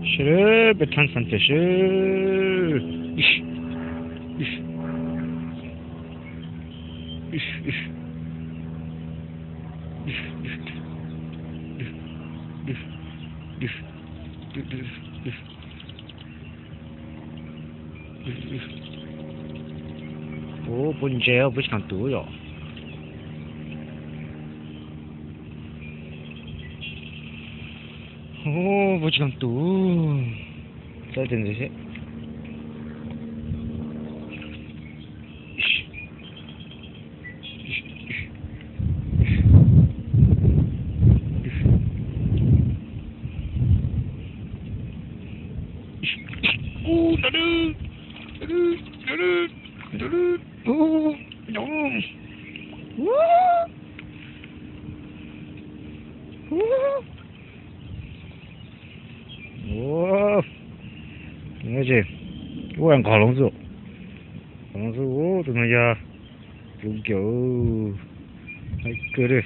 Sawv daws peb thaj xeev pem sawv. Ub, puab ntse, puab tsis kam tus yom. Ub, puab tsis kam tus. Txawb tes ntxiv seb. Ub, nrov dwb, nrov dwb, nrov dwb, nrov dwb, ub, nrov. Ub, ub, ub, ub, nqos hloov xwb, nqos hloov xwb. Ub, tus no yog lub caum, hais kawg li.